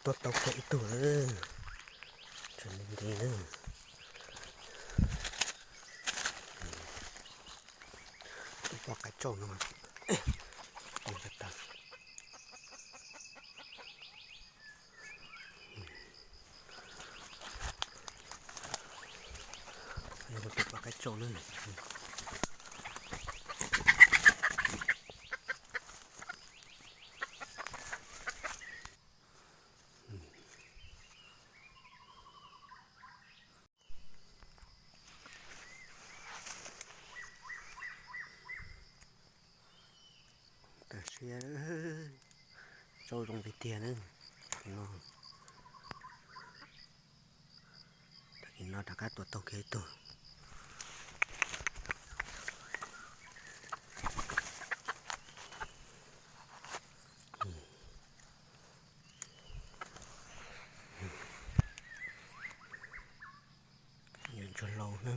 Tua tau kiag ib tug, tseem nti nti na. Tus poj qaib tsauj no, tus poj qaib tsauj na. Tam sim, tsauj zoo tiag tiag na. Tag kis no rov qab tua tau kiag ib tug. Yuav ntsuag hlau na.